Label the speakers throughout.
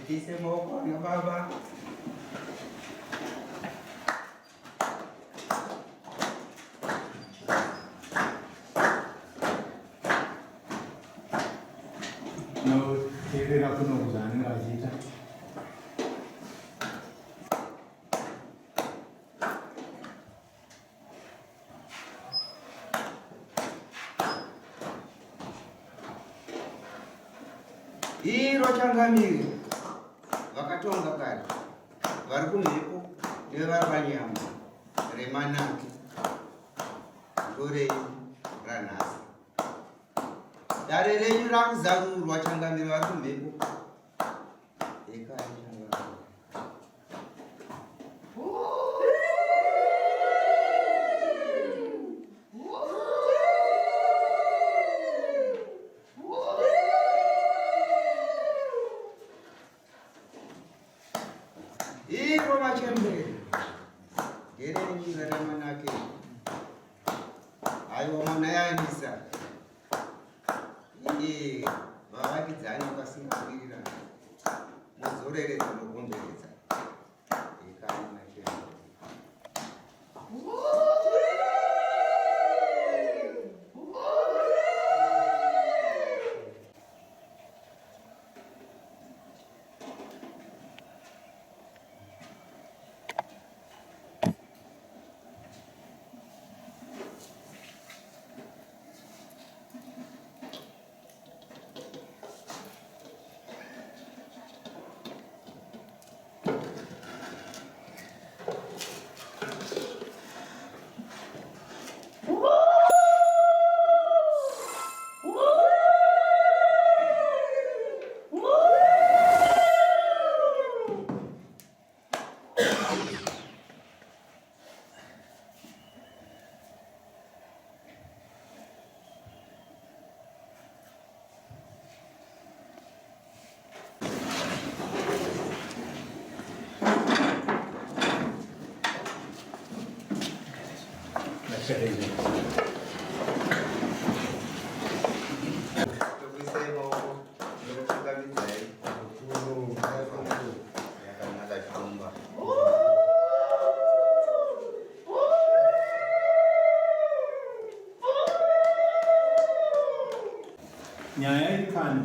Speaker 1: Tiise maoko ana baba.
Speaker 2: Noteerera kuno zvaanenge achiita.
Speaker 1: Iro changamire vakatonga kare vari kumhepo nevari panyama remanake ndorenyu ranhasi dare renyu rakuzarurwa changamire vari kumhepo Iro machembere nderenyu ramanake aiwa manayanisa Iye vavakidzani vakasingawirirana mozoreredza mokomberedza ekani machembere. Tokuisai maoko nokutungamidzai yakanaka chikomba.
Speaker 2: Nyaya iri pano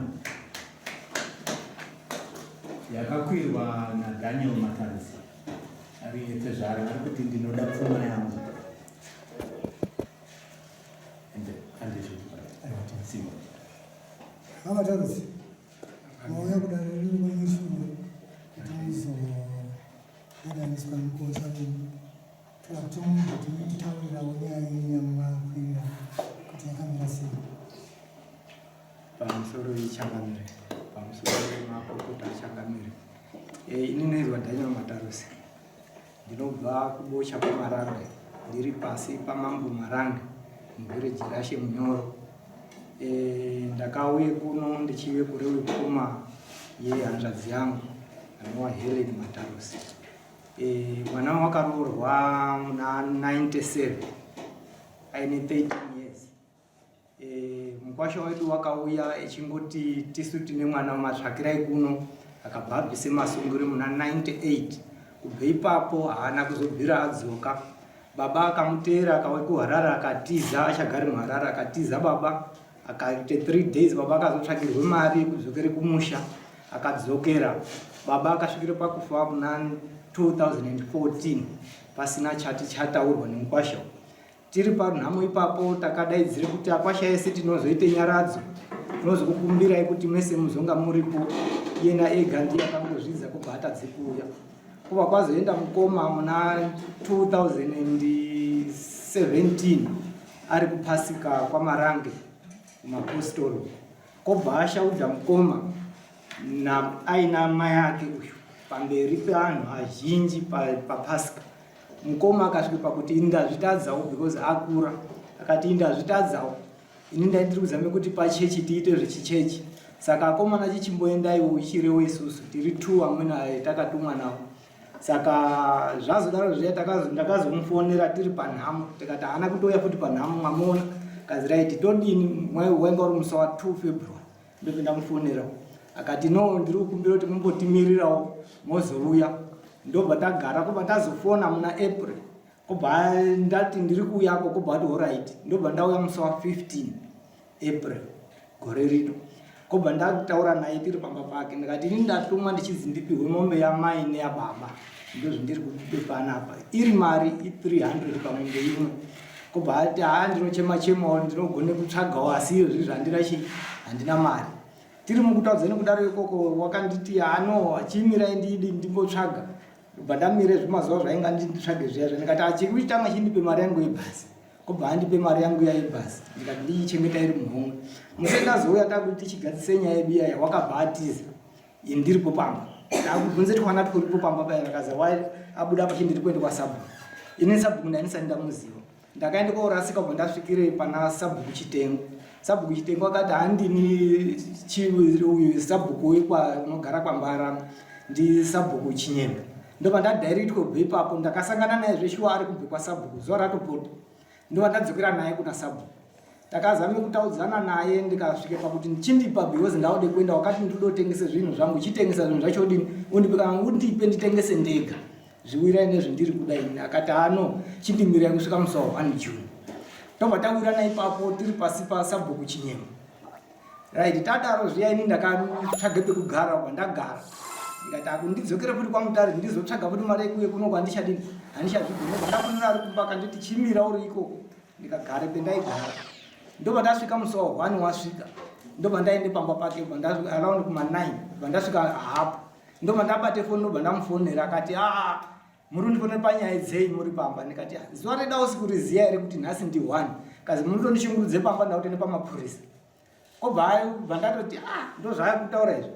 Speaker 2: yakakwirwa naDaniel Matarisi ari tezvara ari kuti ndinoda pfuma yangu.
Speaker 3: VaMatarisi, mauya kudare riri kwanyishuwe kuti muzoyananiswa mukosha wenyu. Toda kuti mubve timutaurirawo nyaya yenyu yamuvakwirira kuti yakamira sei.
Speaker 4: Pamusoro ichangamire, pamusoro makurukota achangamire. Eh, ini ndinoizwa Daniel Matarusi. Ndinobva kuBocha kwaMarange, ndiri pasi paMambo Marange muvhireji raShe Munyoro. E, ndakauye kuno ndichive kurewe pfuma yehanzvadzi yangu anova Helen Matarusi. E, mwana wakaroorwa muna 97 aine 13 years. E, mukwasha wedu wakauya echingoti tisu tine mwana matsvakirai kuno akabva abvise masunguri muna 98 kubva ipapo haana kuzobvira adzoka baba akamuteera akauya kuharare akatiza achagari muharare akatiza baba akaite 3 days baba akazotsvakirwe mari yekudzokere kumusha akadzokera baba akasvikire pakufa muna 2014 pasina chati chataurwa nemukwasha Tiri panhamo ipapo takadaidzire kuti akwasha ese tinozoite nyaradzo tinozokukumbirai kuti mese muzonga muripo iyena ega ndiye akangozvidza kubva atadze kuuya kuva kwazoenda mukoma muna 2017 ari kupasika kwamarange kumapostori kobva ashaudha mukoma aina mai ake uyu pamberi peanhu azhinji papasika Mukoma akasvika pakuti ini ndazvitadzawo because akura akati ini ndazvitadzawo ini ndaitiri kuzame kuti pachechi tiite zvechichechi saka akomana chichimboendaiwo uchirewo isusu tiri two amweni takatumwa nawo saka zvazodaro zviya ndakazomufonera tiri panhamo tikati haana kutouya futi panhamo mamuona kazi raiti todini wainga uri musi wa 2 february ndobva ndamufonera Akati no, ndiri kukumbira kuti mumbotimirirawo mozouya. Ndobva tagara, kobva tazofona muna April, kobva ndati ndiri kuuyako, kobva ati horaiti. Ndobva ndauya musi wa 15 April gore rino, kobva ndataura naye tiri pamba pake. Ndikati ini ndatumwa ndichinzi ndipihwe mombe yamai neyababa, ndozvindiri kupe panapa, iri mari i300 pamombe imwe. Kobva ati haa, ndinochema chemawo, ndinogone kutsvagawo, asi iyo zvizvi handina chii, handina mari. Tiri mukutaudzani kudaro ikoko, wakanditi ano chimirai ndidi ndimbotsvaga. Bva ndamire zvimazuva zvainga nditsvage zviya zviya, ndikati achikuchitanga chindipe mari yangu yebhasi. Kobva andipe mari yangu yaibhasi, ndikati ndiichengeta iri muhomwe. Musi ndazouya takuti tichigadzise nyaya yedu iyaya, wakabva atiza ini ndiripo pamba. Ndakubvunze twana twuripo pamba paya, vakaza abuda pachi ndiri kuenda kwasabhuku. Ini sabhuku ndaindisati ndamuziva, ndakaenda koorasika, bva ndasvikire pana sabhuku Chitengo. Sabhuku Chitengo akati handini uyu sabhuku wekwa unogara kwaMbarama, ndi sabhuku Chinyemba. Ndobva ndadhairitwa kubva ipapo. Ndakasangana naye zveshuwa ari kubve kwasabhuku zuva ratopota. Ndobva ndadzokera naye kuna sabhuku, takazame kutaudzana naye, ndikasvike pakuti ndichindipa because ndaude kuenda. Wakati ndidotengese zvinhu zvangu, chitengesa zvinhu zvacho udini, undipe kana undipe nditengese ndega, zviwirai nezvendiri kuda ini. Akati ano chindimirai kusvika musi wa 1 June. Tobva tawirana ipapo tiri pasi pasabhuku Chinyemba. Right, tadaro zviya, ini ndakatsvaga pekugara kwandagara, ndikati akundidzokere futi kwaMutare ndizotsvaga futi mari yekuuye kuno kwandichadini, handichazvigoni. Ndafonera ari kumba, akanditi chimira uri ikoko. Ndikagare pendaigara, ndobva ndasvika musi wa 1 wasvika, ndobva ndaende pamba pake around kuma 9. Bva ndasvika hapo, ndobva ndabate foni, ndobva ndamufonera. Akati aa, muri kundifonera panyaya dzei muri pamba? Ndikati zuva reda usi kuriziya here kuti nhasi ndi 1 kazi munotondishungurudze pamba, ndakutoende pamapurisa. Kobva bva ndatoti ah, ndo zvaari kutaura izvi.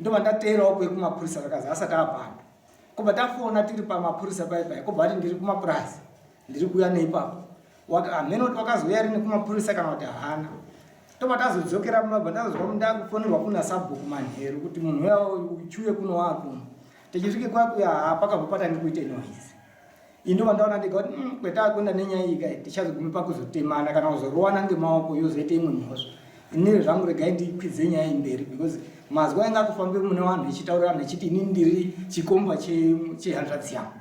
Speaker 4: Ndobva ndateerawo kwekumapurisa, vakazi asati apanda. Kobva tafona tiri pamapurisa pai pai, kobva ati ndiri kumapurazi, ndiri kuuya neipapo. Hameno kuti wakazouya rini kumapurisa kana kuti haana. Tobva tazodzokera, bva ndazozwa ndakufonerwa kuna sabhuku manheru kuti munhu uya uchiuye kuno wakuno. Tichisvike kwakuya, pakabva patange kuite noise. Indobva ndaona ndega kuti kwetakuenda nenyaya iyi kai, tichazogume pakuzotemana kana kuzorowana ngemaoko, yozoita imwe mhosva. Inini zvangu regai ndikwidze nyaya iyi mberi, because mazwa ainge akufambe mune vanhu echitaura vanhu echiti inini ndiri chikomba chehanzvadzi yangu.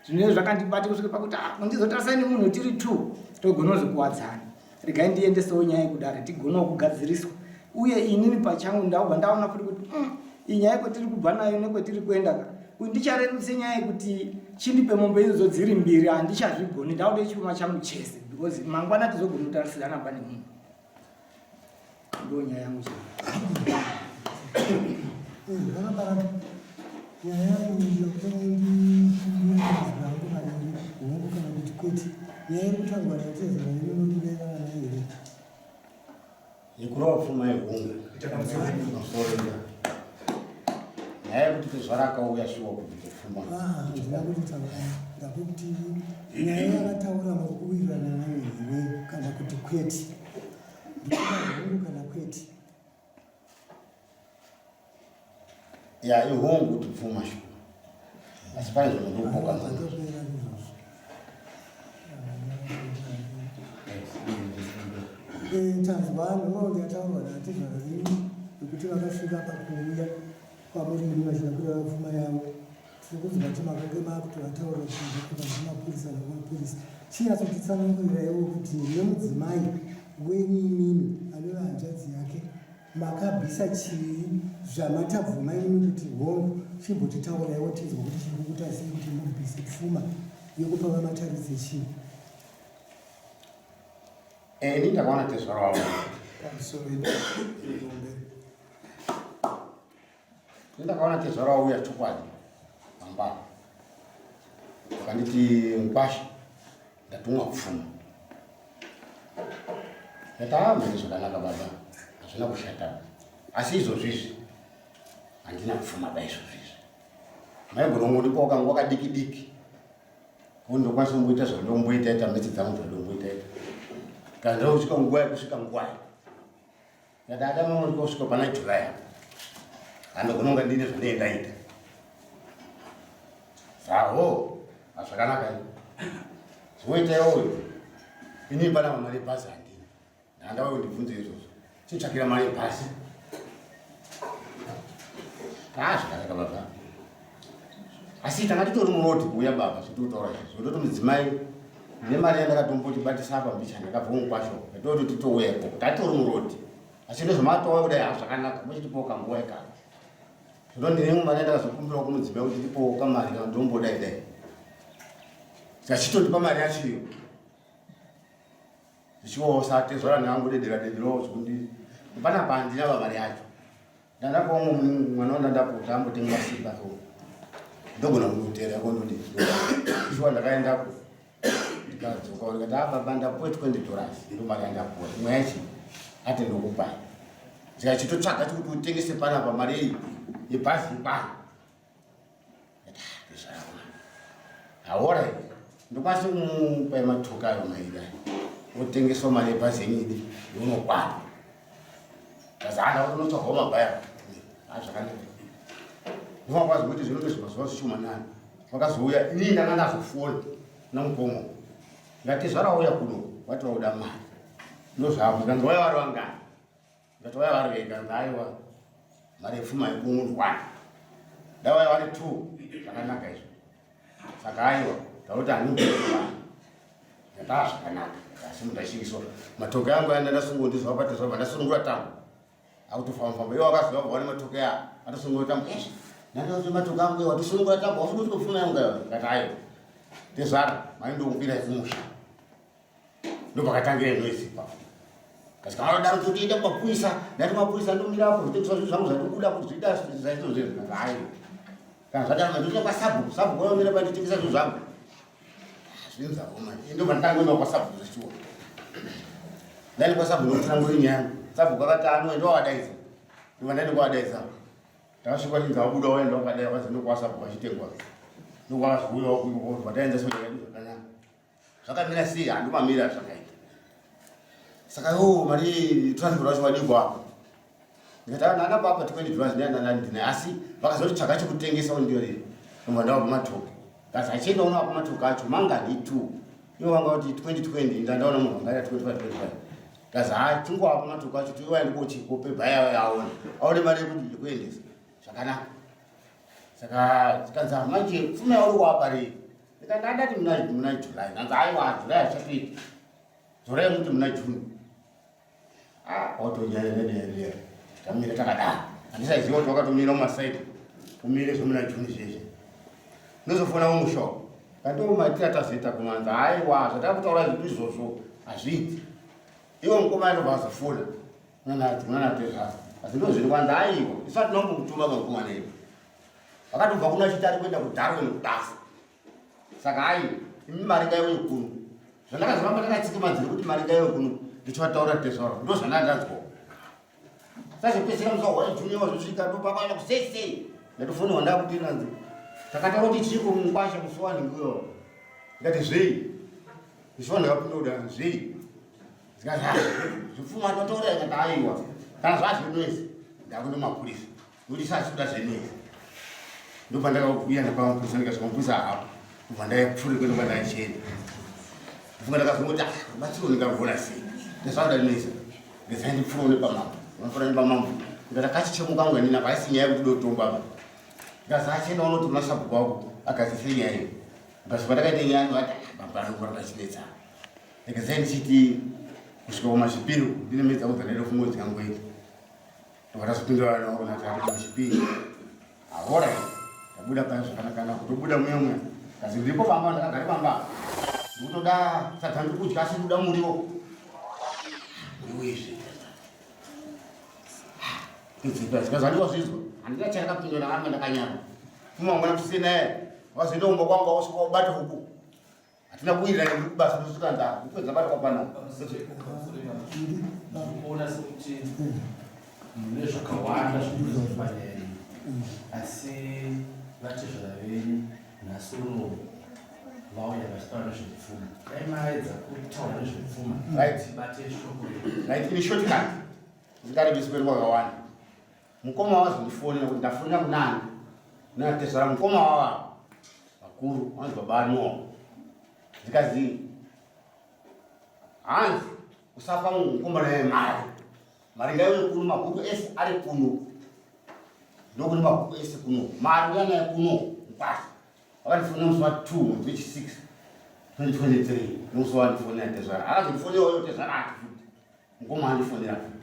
Speaker 4: Zvinenge zvakandibata kusvika pakuti ah, ndizotarisai nemunhu tiri two togona kuzokuwadzana. Regai ndiendesewo nyaya yekudare tigonawo kugadziriswa. Uye inini pachangu ndabva ndaona futi kuti iyi nyaya kwetiri kubva nayo nekwetiri kuenda ka, kuti ndicharerutse nyaya yekuti chindipe mombe idzodzo dziri mbiri, handichazvigoni. Ndaude chuma changu chese, because mangwana tizogona kutarisirana pane munhu. Ndo nyaya yangu chaiyo.
Speaker 3: Zvakabarana nyaya iyi yokuti maningi, hongu kana kuti kwete? Nyaya iri kutaurwa natezvara inonodirana nayo here?
Speaker 1: Yekurova pfuma yehunga pamusoro, nyaya yekuti tezvara akauya shuwa kubvita pfuma.
Speaker 3: Handina kuti taura, ndakuti nyaya yakataura muri kuwirirana nayo here kana kuti kwete? Ndikuda hongu kana kwete.
Speaker 1: Ya, ihongu kuti pfuma shuwa, asi pane zvinondopoka.
Speaker 3: Zvandopera izvozvo. Tanzwa nhoroondo yataurwa natezvara venyu yekuti vakasvika pakuuya kwamuri imi vachida kureva pfuma yavo. Tiri kunzwa kuti makange makutovataurira kuti mapurisa nemapurisa. Chinyatsotitsananguriraiwo kuti nemudzimai wenyu imimi anove hanzvadzi yake makabvisa chii zvamatabvuma imimi kuti hongu? Chimbotitauraiwo tinzwa kuti chiri kukuita sei kuti mubvise pfuma yekupa vaMataridze chii?
Speaker 1: Ini ndakaona tezvara wavo.
Speaker 3: Pamusoro yedu.
Speaker 1: Ini ndakaona tezvara wauya chokwadi pamba, vakanditi mukwasha, ndatumwa pfuma. Ndati haa, mhene zvakanaka baba, hazvina kushata, asi izvozvo izvi handina pfuma ba. Izvozvo izvi maigona kungondipawo kanguva kadiki diki kuti ndokwanisa kumboita zvandomboita ita metse dzangu zvandomboita ita, kana ndakusvika nguva yekusvika nguvayo. Ndati adama kusvika pana July handogona kunga ndine zvandinenge ndaita. Zaho hazvakanaka zvoita iwoyo. Ini pana mari yebhasi handina, ndandauye ndibvunze izvozvo, chitsvakira mari yebhasi. Kaa zvakanaka baba. Asi tanga titori muroti kuuya baba zvititaura izvi. Zvototi mudzimai nemari yandakatomboti batisa apa mbichana ndakabva mukwasho. Ndototi titouya ikoko. Tatori muroti. Asi ndozvamatouya kudai hazvo zvakanaka. Muchitipawo kanguva ikako. Zvino ndine mari yandakazokumbirawo kumudzimai kuti tipowo kamari kana ndombodai dai. Chachitondipa mari yacho iyo. Zvichiwosa tezvara nevangu dedera dederawo zvikundi. Panapa handina baba yacho. Ndandapawo mwana wandandapo ambotenga simba so ndogona kunotera kondodi shuwa ndakaendako ndikadzoka ndikati a ah, baba ndapuwe 20 dollars ndo mari yandapuwa imwe yachi ati ndokupai ndikachitotsvaga chikuti utengese panapa mari iyi yebhazi ikwana Haora ndokwanisa kumupa matoka ayo mairi ayo otengeswa mari yebhazi yenyu idi unokwana kazana unotsvagawo mabhaya azvakanaka ndovakwazi kuti zvinonge zvimazuva zvishomanani vakazouya ini ndanga ndazofona namukomo ndati zvarauya kuno vati vauda mari ndozvavo ndikanzi waya vari vangani Ndati vaya vari vega ndaiwa mari yepfuma yekumunhu one ndavaya vari two zvakanaka izvo saka aiwa ndakuti handiaa ndataa zvakanaka asi mundashingiswa matoke angu aya ndandasunguwa ndizvavapata zvabva ndasunungura tambo akutofamba famba iwo akazova vaone matoke aya atosunungura tambo eshe ndandakuti matoke angu iwo atosunungura tambo wafunga kuti pfuma yangu ayo ndikati aiwa tezvara mari ndokumbira yekumusha ndopakatangira noise ipapo kasi kana wadaro totoenda kumapurisa ndati mapurisa ndomira apo zvitengesa zvinhu zvangu zvandikuda kuti zviita zvaizvo zvezvo hayi kana zvadaro ndotoenda kwasabhuku sabhuku vanomira panditengesa zvinhu zvangu zvinhu zvavo manje ndobva ndatangoenda kwasabhuku zvechiwa ndaenda kwasabhuku nokutsanangura nyaya yangu sabhuku akati anoenda wawadaidza ndobva ndaenda kwawadaidza Ndakasvika chinzi abuda waenda wakadai wazi ndokwasabhuku achitengwa ndokwazouya vataenza zvakanaka zvakamira sei handomamira zvakaita saka yo mari transport wacho wadikwa apo ndikati ah, nana papa 20 dollars ndinandina asi vakazoti tsvaka chekutengesa ndiyo riri ndobva ndava pamatoka kasi achienda uno apa matoka acho mangani two ivo vanga kuti 2020 ndandaona munhu anga aita 25 25 kasi ha chingowapa matoka acho tiwaende kochikope bhaya aone aone mari yekuti yekuendesa zvakanaka saka tikanzi ah, manje pfuma yauri kuwapa rei ndikati andati muna muna July ndanzi aiwa July hazvichatoiti dzorai muti muna June ah watonyaya tamira takadaro handisaiziva kuti wakatomira mumasaidi umire zvemuna June zvezve ndozofona umusha kandiwo matira tazoita kumanzi aiwa zvatakutaura zvitu izvozvo hazviiti iwo mukoma anobva azofona unanatezvaro asi ndozviri kwanzi aiwa isati nombokutuma kamukomana iwe vakatobva kuno achiti ari kuenda kudarwin kubasa saka ayi imi mari ngaiuye kuno zvandakazoramba ndakatsika madziro kuti mari ngaiuye kuno ndichivataura tezvaro ndo zvandandanzwa sazopedzisira musi wahwai junior wazosvika ndopakwana kusei sei ndatofonehwa ndakuti nanzi takataura kuti chii kumukwasha musi wanhingi uyo ndikati zvei musi wanhu yakapinda kuda zvei zikati zvipfuma totora ikati aiwa kana zvazvinoisi ndakuenda mapurisa Nokuti isati kuda zvenoise. Ndobva ndakauya ndapamapurisa ndikasvika mapurisa hapo. Ndobva ndaipfuura kwenda kwandaichienda. Ndifunga ndakazongoti ah rubatsiro ndingarugona sei. Ndazvakuda noise. Ndizai ndipfuura nepamambo. Unopfuura nepamambo. Ndikati kachichemo kangu hanina haisi nyaya yekuti dotongwa apa. Ndikazi achienda unoti kuna sabhuku wako agadzise nyaya iyo. Ndikasvika ndakaita nyaya ndikati ah baba anongoramba achinetsa. Ndikazai ndichiti kusvika kumazvipiro ndine medza kudzandaida kufunga kuti ndingangoita. Vakazopindura vana tati kuchipiri. Ahora tabuda paya zvakanaka kutobuda muya muya. Kazi ndiripo pamba ndakagara pamba. Ndikutoda sadza ndiri kudya asi kuda muriwo. Muriwo izvi. Kudzipa zvikazandiwa zvizwa. Handina chandakapindura ndakanga ndakanyara. Fuma mwana kusina naye. Wazoenda kumba kwangu wasvika wabata huku. Hatina kuwirirana ndiri kubasa ndosvika ndaa huku dzabatwa pano.
Speaker 5: Ndikuona sekuti mune zvakawanda zvinoitika panyaya iyi asi vatezvara venyu nhasi uno vauya vachitaura nezvepfuma dai maedza kutaura nezvepfuma
Speaker 1: Right.
Speaker 5: bate shoko iri
Speaker 1: Right, in shortcut. Ndingarebesi kwedu kwakawanda. Mukoma wazondifonera kuti ndafonera kunani? Kuna tezvara mukoma wava vakuru vanzi baba Noah. Ndikazi hanzi usapa mukomana yemari. Mari ngaiuye kuno mabhuku ese ari kuno. Ndokune mabhuku ese kuno. Mari uya naye kuno. Mkwasha. Vakandifonera musi wa 2 mwedzi wechi 6 2023. Nomusi wandifonera tezvara. Akazondifonera uyo tezvara ati futi. Mukoma andifonera futi.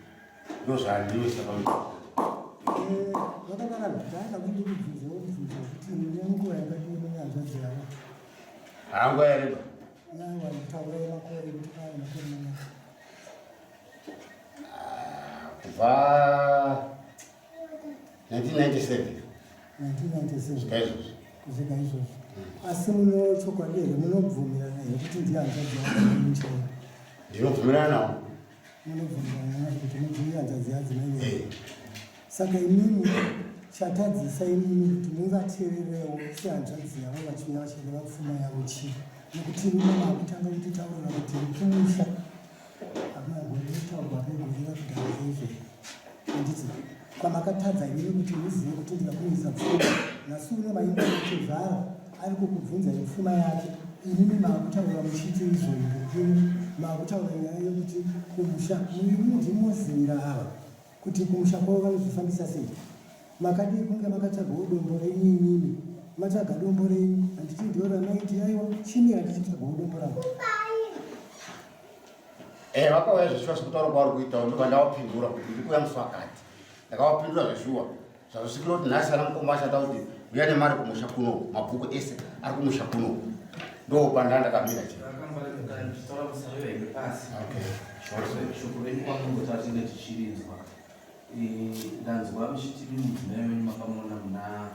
Speaker 1: Ndozvaandinoisa pa
Speaker 3: eh, Vakanaka ndanga kundikubvunzawo mubvunzo wekuti nenguva yakadii mune hanzvadzi yavo.
Speaker 1: Hangu yareba.
Speaker 3: Yawa taurai makore kuti pava makore mangani.
Speaker 1: Ah, kubva 1997
Speaker 3: 1997
Speaker 1: kusvika izvozvi
Speaker 3: kusvika izvozvi asi muno chokwadi here munobvumirana here kuti ndiye hanzvadzi yadzimai chaiyo
Speaker 1: ndinobvumirana nawo
Speaker 3: munobvumirana nazvo kuti ndiye hanzvadzi yadzimai venyu
Speaker 1: Eh,
Speaker 3: saka imimi chatadzisa imimi kuti muvateererewo sehanzvadzi yavo vachiuya vachireva pfuma yavo chii nekuti imimi makutanga kutitaurira kuti kumusha Hamagoni kutaurwa negore rakudhara chaizvo handiti kwamakatadza imimi kuti muzive kuti ndida kuisa pfuma nhasi uno maimbatezvara ari kukubvunza pfuma yake imimi maakutaura muchiti izvo ngekini maakutaura nyaya yekuti kumusha imimi ndimozivira ava kuti kumusha kwavo vanozvifambisa sei Makadii kunge makatsvagawo dombo renyu imimi? Matsvaga dombo renyu, handiti ndiro ramaiti aiwa chimira ndichitsvagawo dombo rangu.
Speaker 1: Eh, vakauya zveshuwa sekutaura kwavari kuita ndobva ndavapindura kuti ndiri kuuya musi wakati. Ndakavapindura zveshuwa. Zvazosvikira kuti nhasi ana mukoma vachata kuti uya nemari kumusha kuno, mabhuku ese ari kumusha kuno. Ndopanda ndakamira chete.
Speaker 5: Okay. Shoko renyu kwamungotaura tinge tichirinzwa. Ndanzwa muchiti mudzimai wenyu makamuona muna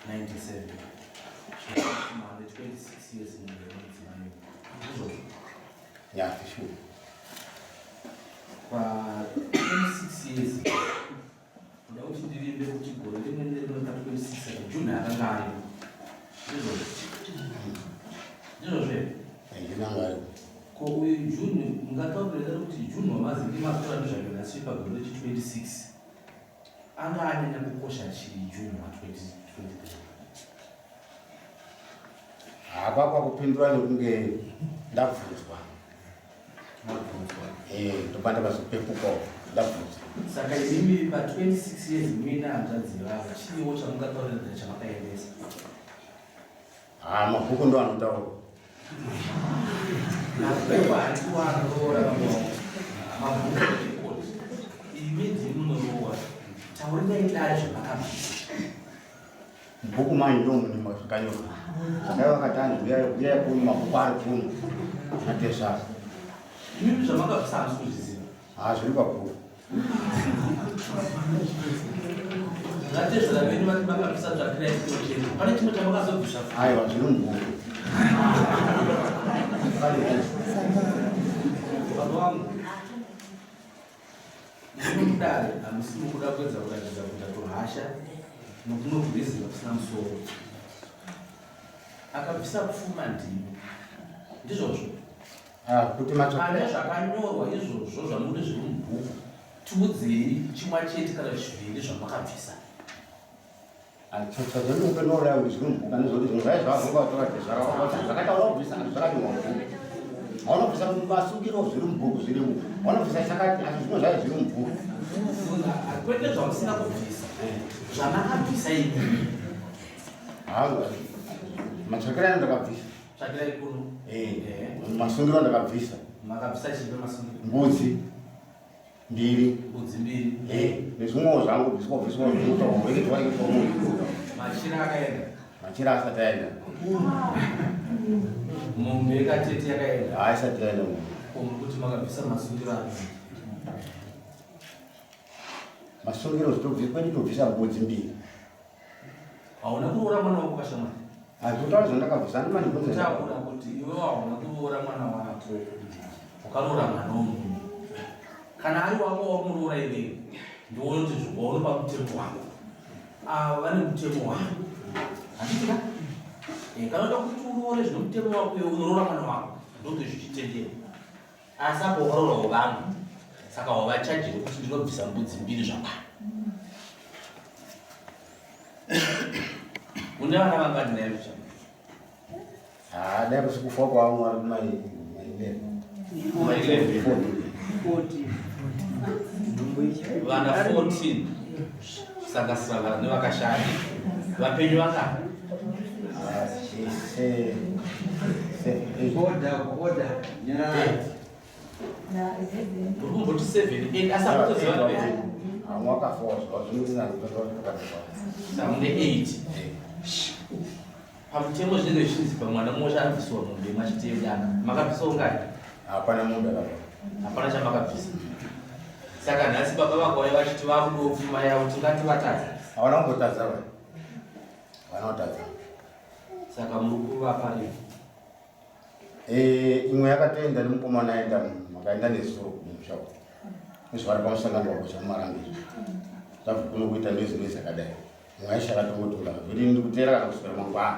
Speaker 5: 97 mane 26 years mudzimai wenyu ndizvo?
Speaker 1: Ya, sure.
Speaker 5: Pa 26 years kuda kuti ndivimbe kuti gore rimwe nerimwe pa 26 June akanga aripo ndizvo? Ndizvo zve?
Speaker 1: Ndinanga aripo.
Speaker 5: Ko uyu June mungataurira here kuti June wamazinge matora nezvake nhasi pagore rechi 26 anga anyanya kukosha chii June wa 2023?
Speaker 1: Hapapa kupindura nekunge ndabvunzwa.
Speaker 5: Mabvunzwa.
Speaker 1: Eh, ndobva ndakazopepukawo ndabvunzwa.
Speaker 5: Saka imimi pa 26 years muine hanzvadzi vavo chiiwo chamungataurira chamakaendesa?
Speaker 1: Ah, mabhuku ndo anotaura.
Speaker 5: Mabhuku handiwo anoroora vamwe. Mabhuku record. Imi ndimi munoroora. Taurirai dare zvamakabvisa.
Speaker 1: Bhuku manje ndo mune zvakanyorwa. Dai vakati anzi uyai uyai kuno mabhuku ari kuno. Natezvara.
Speaker 5: Imi zvamakabvisa hamusi kuzviziva.
Speaker 1: Ha zviri pabhuku.
Speaker 5: Vatezvara venyu vati makabvisa tsvakirai chimwe chete. Pane chimwe chamakazobvisa futi.
Speaker 1: Aiwa zviri mubhuku.
Speaker 5: Baba vangu. Mudare hamusi mukuda kuedza kuratidza kuita tuhasha nokumwe kurwiziva kusina musoro. Akabvisa pfuma ndimi. Ndizvozvo.
Speaker 1: Ah, kuti
Speaker 5: Pane zvakanyorwa izvozvo zvamuti zviri mubhuku, tiudzei chimwa chete kana zviviri zvamakabvisa.
Speaker 1: Zvandinokunoura kuti zviri mubhuku anozoti zvinhu zvai zvavakatora zvakataura kubvisa asi zvakanyorwa mubhuku. Haunobvisa masungiro zviri mubhuku zvirimo. Haunobvisa chakati asi zvimwe zvayo zviri mubhuku.
Speaker 5: Kwete zvamusina kubvisa, zvamakabvisa imi.
Speaker 1: Hangu matsvakiro ano ndakabvisa.
Speaker 5: Tsvakirai kuno.
Speaker 1: Eh, masungiro ndakabvisa.
Speaker 5: Makabvisa chii pamasungiro?
Speaker 1: Mbudzi mbiri.
Speaker 5: Mbudzi mbiri.
Speaker 1: Eh, nezvimwewo zvangu bviswa bviswa zvinotaurwa reketwa reketwa munhu.
Speaker 5: Machira akaenda.
Speaker 1: Machira asati aenda.
Speaker 5: Mombe yekatete yakaenda.
Speaker 1: Hayi isati yaenda mombe.
Speaker 5: Ko muri kuti makabvisa masungiro api?
Speaker 1: Masungiro zvitobvisa kwedu tobvisa mbudzi mbiri.
Speaker 5: Hauna kuroora mwana wako kashamwari.
Speaker 1: Hazvitaura zvandakabvisa ani mani kunze.
Speaker 5: Taura kuti iwe hauna kuroora mwana wako. Ukaroora mwana womunhu. Kana ari wako wamuroora iwewe ndiwo unoti zvaunopa mutemo wako. Ava vane mutemo wavo. Handiti ka? Eh, kana uda kuti uroore zvine mutemo wako iwe unoroora mwana wako. Ndonge zvichitenderwa. Asi apo wakaroora vamwe saka wavachajiri kuti ndinobvisa mbudzi mbiri zvakwana. Une vana vangani naye Ruchama?
Speaker 1: Ah, dai kusi kufa kwavo vari kuma 11.
Speaker 5: Kuma 11.
Speaker 4: 14.
Speaker 5: Vana 14. Sanganisira nevakashaya. Vapenyu vangani?
Speaker 6: Order, order. Nyarara.
Speaker 5: Muri kumboti 7 8 asi hamutoziva vapenyu.
Speaker 1: Vamwe vakafa
Speaker 5: Saka mune 8. Pamutemo zvinenge zvichinzi pamwana mumwe chaabvisiwa mombe imwe chete yedanga. Makabvisa ungani?
Speaker 1: Hapana mombe akabva.
Speaker 5: Hapana chamakabvisa. Saka nhasi baba vakauya vachiti vakudawo pfuma yavo tingati vatadza.
Speaker 1: Havana kumbotadza va. Havana kutadza.
Speaker 5: Saka muri kuvapa rini?
Speaker 1: Eh, imwe yakatoenda nemukomana aenda makaenda nezuro kumusha uko. Izvo vari pamusangano wakocha mumarange. Tabva kuno kuita noise noise yakadai. Imwe yacho yakatongotora. Zvoti ndiri kuteera kana kuswera mangwana.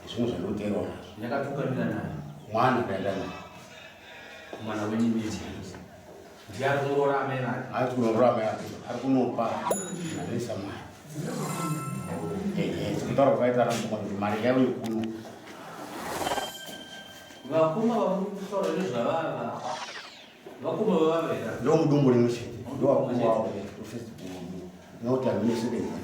Speaker 1: Zvimwe zvandikuteerawo nazvo.
Speaker 5: Yakatungamira nayo.
Speaker 1: Mwana akaenda naye.
Speaker 5: Mwana wenyu miti. Ndiye ari kunoroora amai vake.
Speaker 1: Ari kunoroora amai vake. Ari kunopa anoisa mari. Ehe, kutaura kwakaita ana mukoma kuti mari yavo yekuno.
Speaker 5: Vakoma vamuri kutaura nezvavava. Vakoma vavava here?
Speaker 1: Ndo mudumbu rimwe chete. Ndo vakoma vavo first born. Noti hamene second born.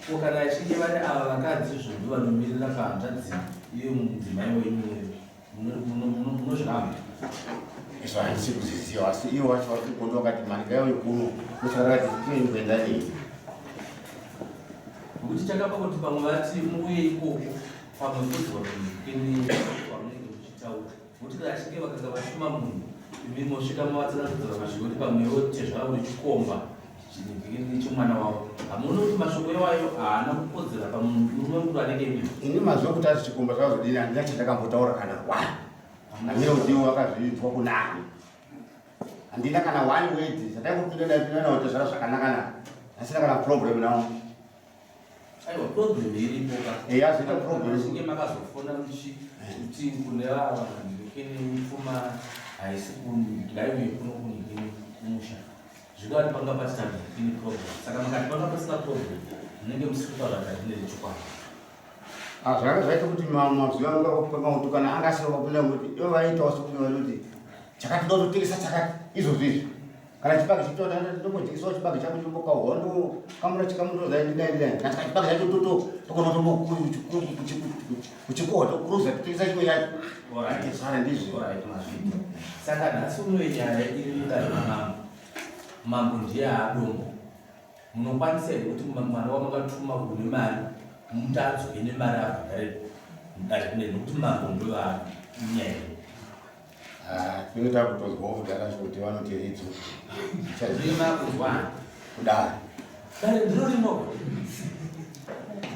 Speaker 5: Ko kana achinge vari ava vakadzi zvondo vanomirira pahanzvadzi iyo mudzimai wenyu munozviramba?
Speaker 1: Izvo handisi kuzviziva asi ivo vacho vari kugondo vakati mari ngaiuye kuno ndosaka rakati tieni kuenda nei.
Speaker 5: Nokuti chakapa kuti pamwe vati muuye ikoko pamwe kudzwa ini pamunenge muchitaura. Nokuti kana achinge vakanga vatuma munhu imi mosvika movatsanangudzira mashoko kuti pamwewo tezvara uri chikomba chemwana wavo. Hamuoni kuti mashoko iwayo haana kukodzera pamurume mukuru anenge imi?
Speaker 1: Ini mazuva kuti azi chikomba zvakazodini handina chandakambotaura kana one. Handina kuti ivo vakazvinzwa kunani. Handina kana one word. Zvataingopinda ndaipinda nawo tezvara zvakanaka nako. Hasina kana problem nawo.
Speaker 5: Aiwa problem iripo ka.
Speaker 1: Eh, azoita problem.
Speaker 5: Muchinge makazofona muchiti kune vava ndikene pfuma haisi ngaiuye kuno kunhikini kumusha. Zvikati panga pasina ndikini problem. Saka makati panga pasina problem munenge musiri kutaura zvazvinenge chokwadi.
Speaker 1: Ah, zvanga zvaita kuti mazuva anga mautukana anga asiri kupinda kuti ivo vaitawo sekuti vanoti chakati ndototengesa chakati izvozvo izvi kana chibage chitoda ndombotengesawo chibage chako chombokahondo kamura chikamu ndozai ndidai ndidai kana chika chibage chacho toto tokona tombokuchikohwa tokuruza totengesa chimwe chacho tezvara ndizvo.
Speaker 5: Alright, mazvita. Saka nhasi uno nyaya iri mudare mamambo. Mambo ndiye adombo. Munokwanisa here kuti mwana wamakatuma kune mari muti adzoke nemari abhadhare mudare kune nokuti mambo ndovaanyaya.
Speaker 1: Ah, tinenge takutozwawo kudhara kuti vanoti ridzo.
Speaker 5: Ndine makunzwa.
Speaker 1: Kudare.
Speaker 5: Dare ndiro rino.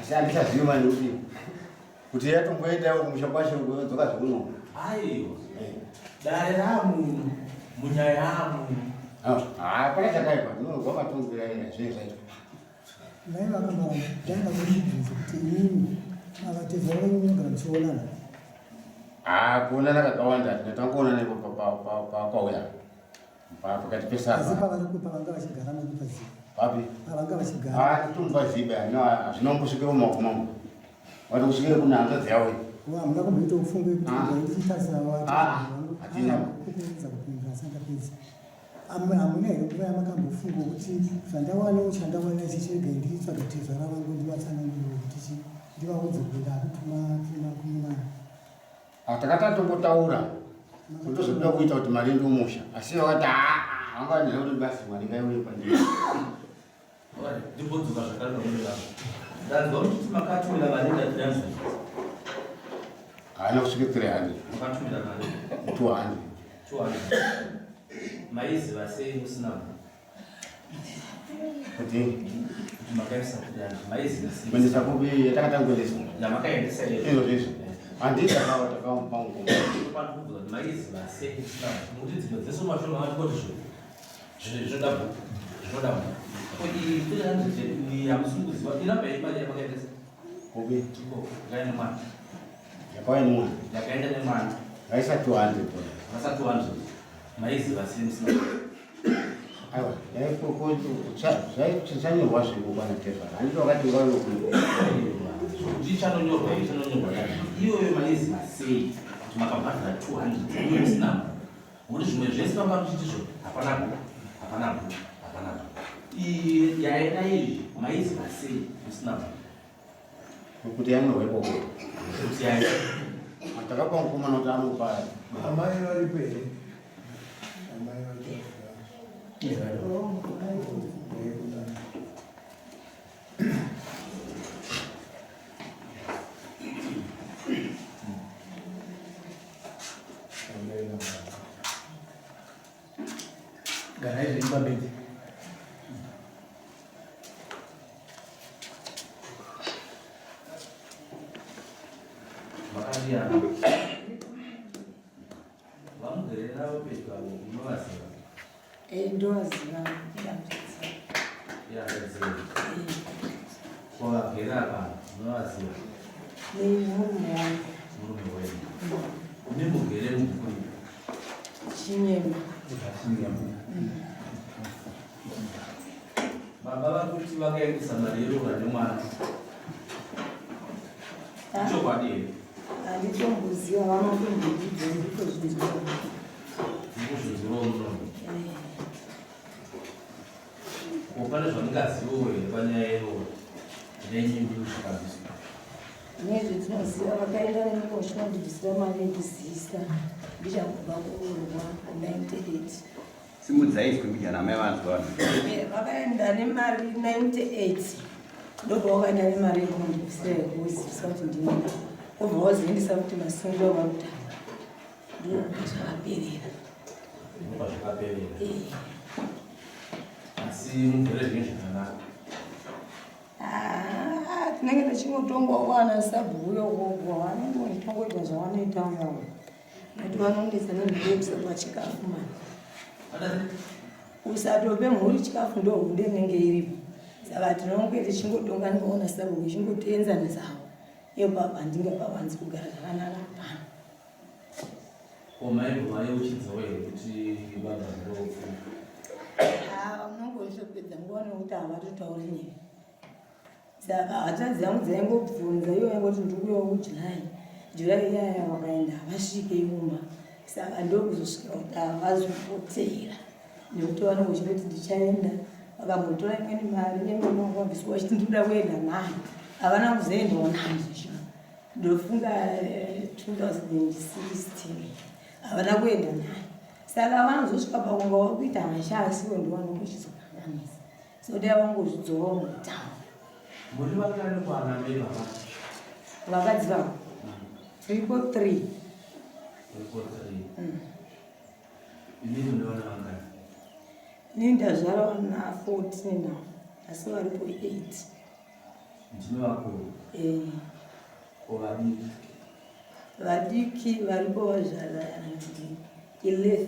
Speaker 1: Asi handichazivi manje kuti kuti yatomboendawo kumusha kwacho kudzoka zvekuno.
Speaker 5: Aiwa. Dare ramunhu munyaya yamunhu.
Speaker 1: Ah, hapana chakaipa. Ndinonzwa matongero aina zvinhu zvacho.
Speaker 3: Mai vakamara ndaida kuchibvunza kuti imimi mavatezvara venyu munogara muchionana?
Speaker 1: Ah, kuonana kakawanda tingatangoonana ipo pakauya. Pakati pesapa.
Speaker 3: Asi pavari pavanga vachigara makupaziva.
Speaker 1: Papi?
Speaker 3: Pavanga vachigara.
Speaker 1: Ah, titomupaziva. No, hazvina kumbosvikira mumaoko mangu. Wati kusvikira kuna hanzvadzi yavo iyi.
Speaker 3: Wa hamuna kumboita upfungwe kuti
Speaker 1: Ah.
Speaker 3: ndichitarisa wati.
Speaker 1: Ah, hatina.
Speaker 3: Kukurumidza kupindura asati ndapedza. Hamuna here nguva yamakambofunga kuti zvandawanawo chandawana ichi chirege nditsvaga tezvara vangu ndivatsanangurire kuti chi ndivaudze kuti ndakutuma tuma kumwana.
Speaker 1: Ah, takati atombotaura kuti tozoda kuita kuti mari ende kumusha asi vakati haa vanga vandiziva kuti basi mari ngaiuye pandiri.
Speaker 5: Ndimbodzoka zvakare pamuri vangu. Ndanzwa muchiti makatumira mari ndati
Speaker 1: Haana kusvika 300.
Speaker 5: Makatumira mari
Speaker 1: 200.
Speaker 5: 200. Maiziva sei musina
Speaker 1: Kuti
Speaker 5: kuti makaisa 300 maiziva sei?
Speaker 1: kuendesa kupi yatakatanga kuendesa
Speaker 5: Yamakaendesa iyo.
Speaker 1: izvozvo izvo handii takawa takamupa mukoma.
Speaker 5: Pandikubvunza kuti maiziva sei musina nokuti dzimwe dzese mashoma vachingoti zvo zvinhu zvinoda bhuku zvinoda bhuku. Ko iyi 300 iyi hamusi kuziva inamba yemari yamakaendesa
Speaker 1: Kupi
Speaker 5: ikoko yakaenda nemwana
Speaker 1: yakauya nemwana
Speaker 5: yakaenda nemwana
Speaker 1: vaisa 200
Speaker 5: vasa 200 maiziva sei musina
Speaker 1: Aiwa zvichanyorwa zviko kwana tezvara handiti wakati ngauye kuno.
Speaker 5: Kuti chanonyorwa iyo chanonyorwa iyoyo maiziva sei kuti makabhadhara 200 iwe musina nokuti zvimwe zvese vanga muchiti zvo hapana bhuku hapana bhuku hapana bhuku. Iyi yaenda iyi maiziva sei musina
Speaker 1: kuti yanyorwa ikoko?
Speaker 5: Kuti yaenda.
Speaker 1: Takapa mukomana kuti anopa.
Speaker 7: Amai varipo here? Amai varipo.
Speaker 2: Garai zvenyu pabedzi.
Speaker 5: Vakadiyana. Vamugere navo pedyo avo munovaziva?
Speaker 8: Eh, ndovaziva dambudziko.
Speaker 5: Yakadziva. Ko vagere apa munovaziva?
Speaker 8: Nemurume wangu.
Speaker 5: Murume wenyu. Mune mugere mubhuku iri?
Speaker 8: Chinyema.
Speaker 5: Baba vakuti vakaendesa mari yeroora nemwana. Ichokwadi here?
Speaker 8: Handitomboziva, vanotombondibva nditozvinzwa.
Speaker 5: Ndikuzvinzwirawo munomu. Ko pane zvamungazivawo here panyaya yeroora renyu kusvika bviswa?
Speaker 8: Nezvetinoziva vakaenda nemukosha ndibvisira mari yekuzivisa ndichangobva kuroorwa 98.
Speaker 6: Simudzai izwi mbijana amai vanzwa vanhu.
Speaker 8: Vakaenda nemari 98 ndobva wakaenda nemari yekunondibvisira yekuzivisa kuti ndina obva wazoendesa kuti masungo avarikutaura ndozvakaperera.
Speaker 5: Ndopazvakaperera. Asi mugere zvinhu zvakanaka.
Speaker 8: Ah, tinenge tichingotongwa kwana sabhuku ukoko vanenge vachitongoita zvavanoita uyawo nekuti vanondesa nemhuri yekusapa chikafu mani usatope mhuri chikafu ndohunde inenge iripo saka tinonge tichingotonga ndikaona sabhuku ichingotoenzanisawo iyo baba handingapawanzi kugara zvakanaka pano.
Speaker 5: Ko maibva mayeuchidzawo here kuti baba ndofu?
Speaker 8: Ah, unongoshopedza nguva nekuti havatotauri newe saka hanzvadzi yangu dzaingobvunza iyo yaingoti ndiri kuuyawo kuJuly July iyaya vakaenda havasvike imumba saka ndokuzosvika kuti havazopotera nekuti vanenge vachitoti ndichaenda vakambotora imweni mari yemabviswa vachiti ndinoda kuenda nayo havana kuzoendawo nayo zvichio ndofunga 2016 havana kuenda nayo saka vanozosvika pakunga wakuita hasha asiwo ndivanongochizokanganisa so dai vangozvidzorawo mutauro.
Speaker 5: Muri vangani kwana mai baba?
Speaker 8: Vakadzi vavo tiripo 3.
Speaker 5: Tiripo 3. Inini ndovana vangani?
Speaker 8: Ini ndazvara vana 14 now asi varipo 8.
Speaker 5: Ndimi vakuru?
Speaker 8: Eh.
Speaker 5: Ko vadiki?
Speaker 8: Vadiki varipo vazvara 11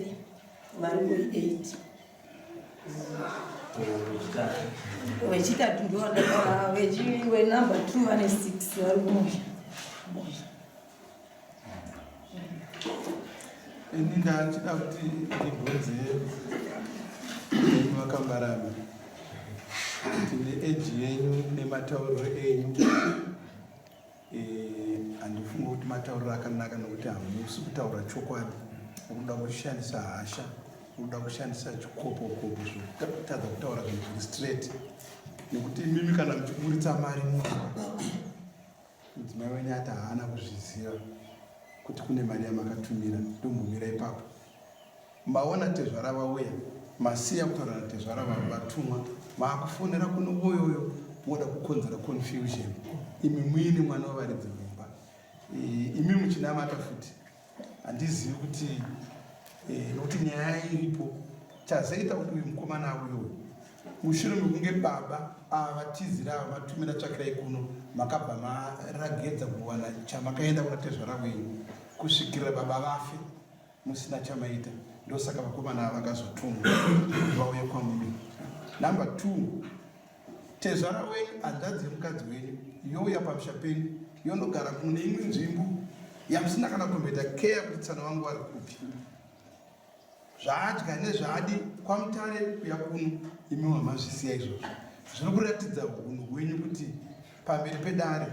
Speaker 8: varipo 8.
Speaker 5: Ko vechitatu?
Speaker 8: Vechitatu ndovandakava wenumber 2 vane 6 vari kumusha.
Speaker 7: Ini ndachida kuti ndibvunze venyu vaKambarami kuti neeji yenyu nematauriro enyu handifungi kuti matauriro akanaka nokuti hamusi kutaura chokwadi. Mukuda kushandisa hasha, mukuda kushandisa chikopokopo zvokutadza kutaura zvinhu zviri straight nekuti imimi kana muchiburitsa mari mumba mudzimai wenyu ati haana kuzviziva kuti kune mari yamakatumira. Ndombomira ipapo. Maona tezvara vauya, masiya kutaura natezvara vatumwa, maakufonera kuno uyoyo moda kukonzera confusion imi muine mwana wevaridzi mumba, imi muchinamata futi. Handizivi kuti nokuti nyaya iripo chazoita kuti uyu mukomana auyoyo mushure mekunge baba ava vatizira ava vatumira tsvakirai kuno makabva maragedza kuwana chamakaenda kuna tezvara wenyu kusvikirira baba vafe musina chamaita. Ndosaka vakomana ava vakazotumwa vauye kwamuri. Number 2, tezvara wenyu hanzvadzi yemukadzi wenyu youya pamusha penyu yondogara kune imwe nzvimbo yamusina kana kutomboita keya kuti tsano vangu vari kupi, zvaadya nezvaadi kwaMutare kuya kuno imi wamazvisiya izvozvo. Zviri kuratidza unhu hwenyu kuti pamberi pedare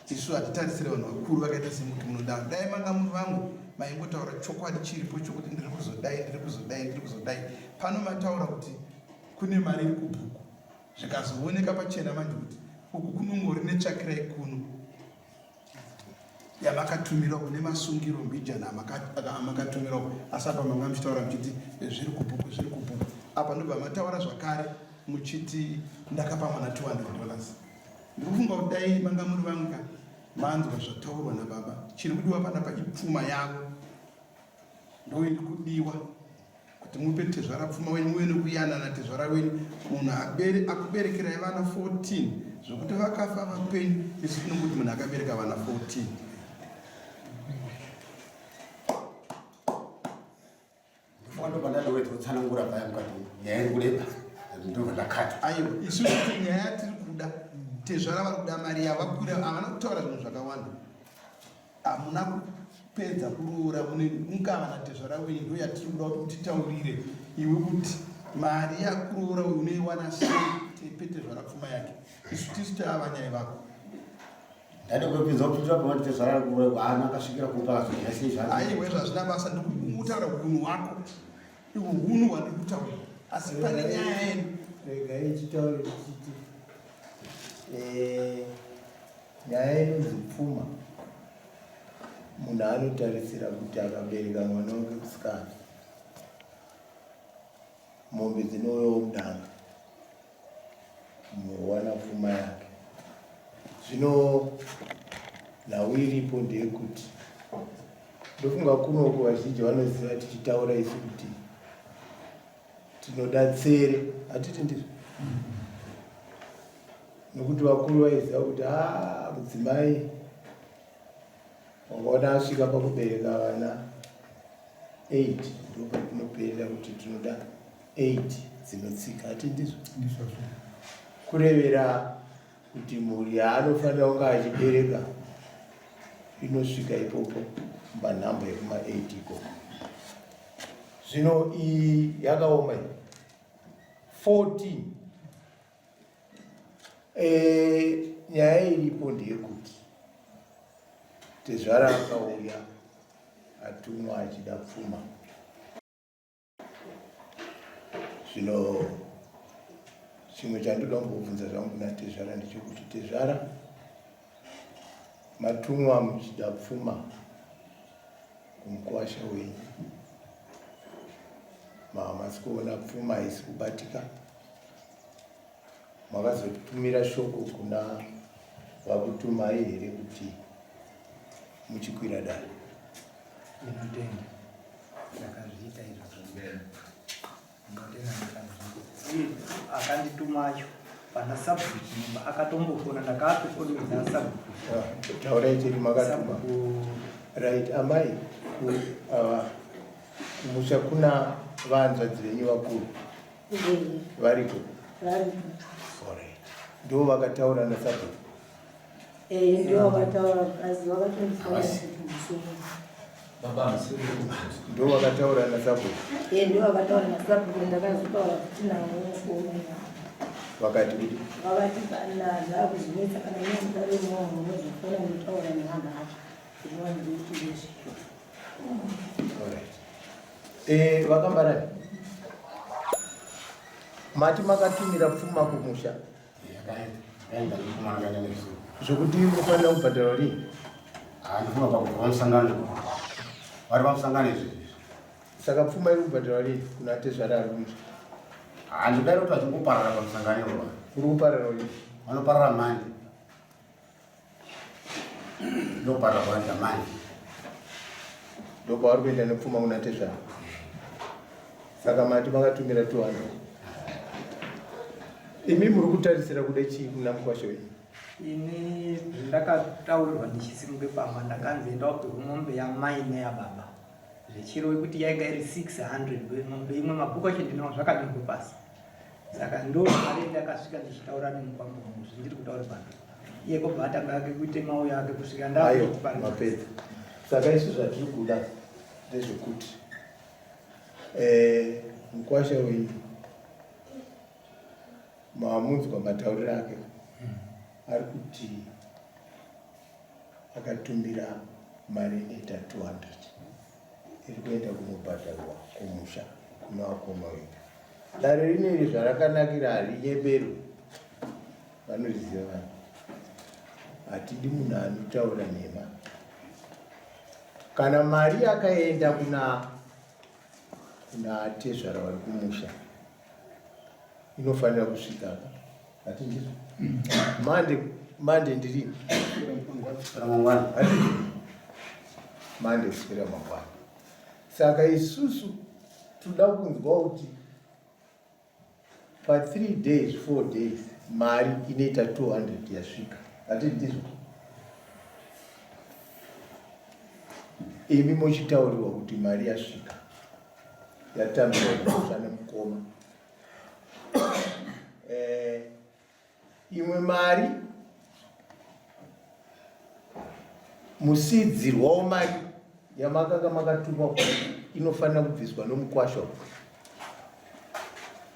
Speaker 7: isu hatitarisire vanhu vakuru vakaita semuti munodaro. Dai manga muri vamwe maingotaura chokwadi chiripo chokuti ndiri kuzodai, ndiri kuzodai, ndiri kuzodai. Pano mataura kuti kune mari iri kubhuku. Zvikazooneka pachena manje kuti uku kunongori netsvakirai kuno yamakatumira uko nemasungiro mbijana amakatumira uko, asi apa manga muchitaura muchiti zviri kubhuku, zviri kubhuku. Apa ndobva mataura zvakare muchiti ndakapa mwana 200 dollars. Ndiri kufunga kuti dai manga muri vamwe ka manzwa zvataurwa nababa. Chiri kudiwa panapa ipfuma yavo ndo iri kudiwa kuti mupe tezvara pfuma wenyu muve nekuyanana tezvara wenyu munhu akuberekerai vana 14 zvekuti vakafa vapenyu isu tinongoti munhu akabereka vana 14.
Speaker 1: Ndobva kutsanangura paya mukati nyaya iri kureba ndobva ndakata.
Speaker 7: Aiwa, isu kuti nyaya yatiri kuda tezvara vari kuda mari yavo vakwira havana kutaura zvinhu zvakawanda. Hamuna kupedza kuroora mune mukava natezvara wenyu ndo yatiri kuda kuti mutitaurire iwe kuti mari yakuroora uyu unoiwana sei tipe tezvara pfuma yake. Isu tisu tava vanyai vako.
Speaker 1: Ndade kupinza kupinza pamati tezvara kuroora haana akasvikira kupa akazodya sei zvake.
Speaker 7: Aiwa izvo hazvina basa ndikutaura hunhu hwako. Ihwo hunhu hwandiri kutaura. Asi pane nyaya yedu.
Speaker 9: Regai titaure tichiti eh, nyaya inonzi pfuma munhu anotarisira kuti akabereka mwana wake musikana mombe dzinouyawo mudanga muwana pfuma yake. Zvino nhau iripo ndeyekuti ndofunga kunoku vazhinji vanoziva tichitaura isu kuti tinoda tsere, hatiti ndizvo? Nokuti vakuru vaiziva kuti haa mudzimai wakaona asvika pakubereka vana 8 ndopatinoperera kuti tinoda 8 dzinotsika, hati ndizvo? Kurevera kuti mhuri yaanofanira kunge achibereka inosvika ipopo panhamba yekuma 8 ikoko. Zvino iyi yakaoma iyi 14. E, nyaya iripo ndeyekuti tezvara akauya atumwa achida pfuma. Zvino chimwe chandoda kumbobvunza zvangu kuna tezvara ndechekuti tezvara matumwa muchida pfuma kumukwasha wenyu, mahamasi kuona pfuma haisi kubatika, makazotumira shoko kuna vakutumai here kuti muchikwira dare?
Speaker 4: Ndinotenda ndakazviita izvozvo. Ndinotenda ndakazviita. Uye akandituma acho pana sabhuku Chinyemba akatombofona ndakaatofonedza sabhuku.
Speaker 9: Taurai chiri makatuma. Right, amai kumusha kuna vanzvadzi venyu vakuru variko?
Speaker 8: Variko.
Speaker 9: Alright. Ndivo vakataura nasabhuku?
Speaker 8: Eh, ndivo vakataura asi vakatondifonera kuti
Speaker 5: Baba
Speaker 9: ndivo vakataura nasabhuku?
Speaker 8: Eh, ndivo vakataura nasabhuku ndakazotaura kuti navo foni.
Speaker 9: Vakati kuti?
Speaker 8: Vakati kana zvakuzvinetsa kana nemudare imomo munozofona mutaura nevanhu acho. Ndinowanza kuti ndezviro.
Speaker 9: Alright. Eh, vakambarani. Mati makatumira pfuma kumusha.
Speaker 1: Yakaenda pfuma yakaenda nezuro.
Speaker 9: Zvokuti munofanira kubhadharwa rini?
Speaker 1: Ah, ndifuna pakubva pamusangano. Vari pamusangano izvi.
Speaker 9: Saka pfuma iri kubhadharwa rini kuna tezvara ari kumusha?
Speaker 1: Ah, ndidai kuti vachingoparara pamusangano iwo.
Speaker 9: Uri kuparara rini?
Speaker 1: Vanoparara manje. Ndoparara kwaita manje.
Speaker 9: Ndopavari kuenda nepfuma kuna tezvara. Saka mati makatumira 200. Imi muri kutarisira kuda chii kuna mukwasha wenyu?
Speaker 4: Ini ndakataurirwa ndichisimuke pamba ndakanzi enda wapihwa mombe yamai neyababa. Zvechiro kuti yainga iri 600 mombe imwe mabhuku acho ndinawo zvakanyorwa pasi. Saka ndo mari ndakasvika ndichitaura nemukwambo wangu zvindiri kutaura pano. Iye kobva atanga ake kuite mauya ake kusvika
Speaker 9: ndakuti mapedza. Saka isu zvatiri kuda ndezvekuti eh, mukwasha wenyu mamunzwa matauriro ake ari kuti akatumira mari inoita 200 iri kuenda kunobhadharwa kumusha kuna vakoma venyu. Dare rineri zvarakanakira harinyeberwi. Vanozviziva vanhu. Hatidi munhu anotaura nhema. Kana mari yakaenda kuna kuna tezvara vari kumusha inofanira kusvika hati ndizvo mande mande ndirini mande kuswera mangwana saka isusu toda kunzwa kuti Pa 3 days 4 days mari inoita 200 yasvika hatiti ndizvo imi mochitaurirwa kuti mari yasvika yatambirwa kumusha nemukoma eh, Imwe mari musiidzirwawo mari yamakanga makatumwa inofanira kubviswa nomukwasha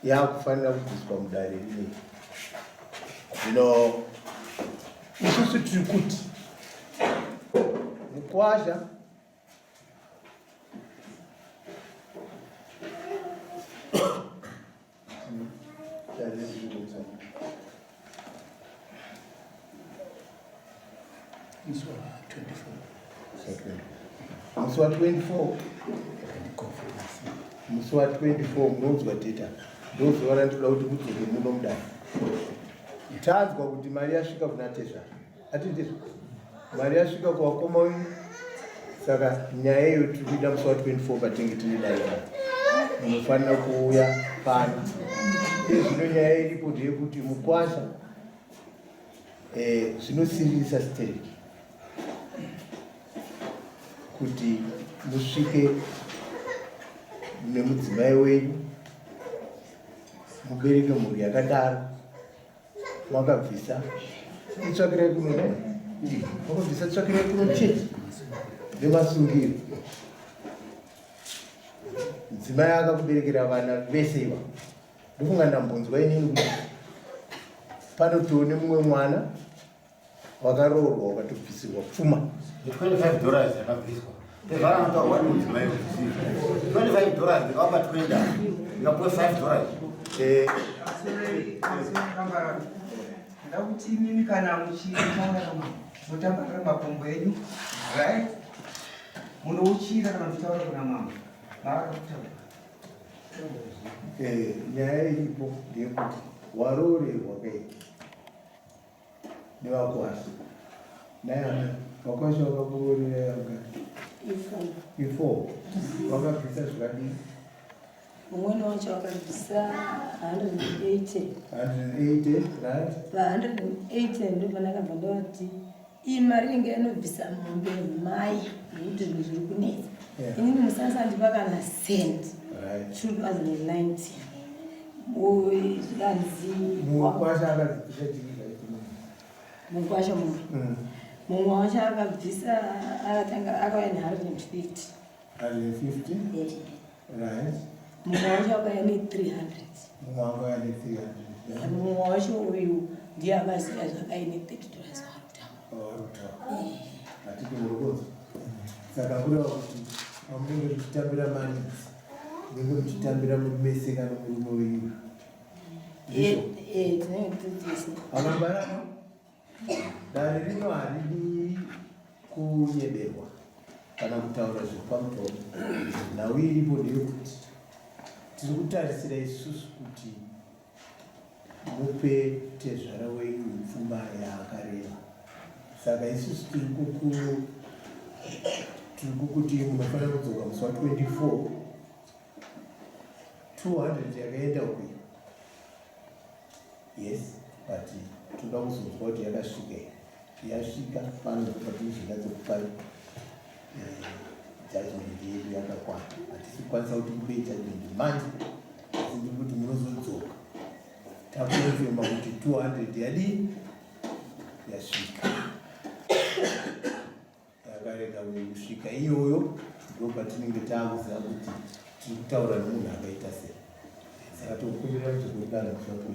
Speaker 9: yakufanira kubviswa mudare rinei zvino isusu tiri kuti mukwasha
Speaker 7: Musi wa 24.
Speaker 9: Musi wa 24. Musi wa 24 munonzwa data. Ndozuva randinoda kuti mudzoke muno mudare. Tanzwa kuti mari yasvika kuna tezvara. Ati ndizvo. Mari yasvika kuvakoma wenyu. Saka nyaya iyo tiri kuida musi wa 24 patinge tine dare pano. Munofanira kuuya pano. Iye zvino nyaya iripo ndeyekuti mukwasha eh, zvinosiririsa stereki kuti musvike nemudzimai wenyu mubereke mhuri yakadaro Wakabvisa tsvakirai kuno ne? Wakabvisa tsvakirai kuno chete nemasungiro. Mudzimai akakuberekera vana vese iva. Ndofunga ndambonzwa inini kuti panotoone mumwe mwana wakaroorwa wakatobvisirwa pfuma.
Speaker 1: 25 dollars yakabviswa. Tezvara anotaurwa nemudzimai 25 dollars ndikavapa 20 ndikapuwe 5 dollars.
Speaker 9: Eh.
Speaker 4: Ndakuti imimi kana muchitaura munotambarira makumbo enyu right munouchira kana muchitaura kuna mambo maakakutaura
Speaker 9: eh, nyaya iripo ndeyekuti waroorerwa kai nevakwasha nayana vakwasha vakakuroorera yanga ifo vakabvisa zvakadii
Speaker 8: mumweni wacho akabvisa 180
Speaker 9: 180 right
Speaker 8: pa 180 ndopandakabva ndovati iyi mari inenge inobvisa mombe mai nekuti zvinhu zviri kunetsa inini musasandipa kana cent 2019 zvikanzi
Speaker 9: mukwasha akabvisa
Speaker 8: mukwasha mumwe mm. mumwe wacho akabvisa akatanga akauya ne 150
Speaker 9: 150 right
Speaker 8: mumwe wacho akauya ne 300
Speaker 9: mumwe akauya ne 300
Speaker 8: mumwe wacho uyu ndiye akaziva zvakaine 30 dollars
Speaker 9: warutaura hatidi murukonzo saka kureva kuti pamunenge muchitambira mari munenge muchitambira muri mese kana murume wenyu amambarano dare rino haridi kunyeberwa kana kutaura zviri pamusoro nhau iripo ndeyekuti tiri kutarisira isusu kuti Mupe tezvara wenyu pfuma yaakareva. Saka isusu tiri kuku tiri kukuti munofanira kudzoka musi wa 24 200 yakaenda uku yes but toda kuzonzwa kuti yakasvika here yasvika pano ndopatinozonyatsokupai eh, judgment yedu yakakwana hatisi kukwanisa kuti mupe judgment manje asi ndiri kuti munozodzoka takonfirma kuti 200 yadii yasvika yakarega kusvika iyoyo ndo patinenge taakuziva kuti tiri kutaura nemunhu akaita sei saka tokumbira kuti kuringana musi wa 24.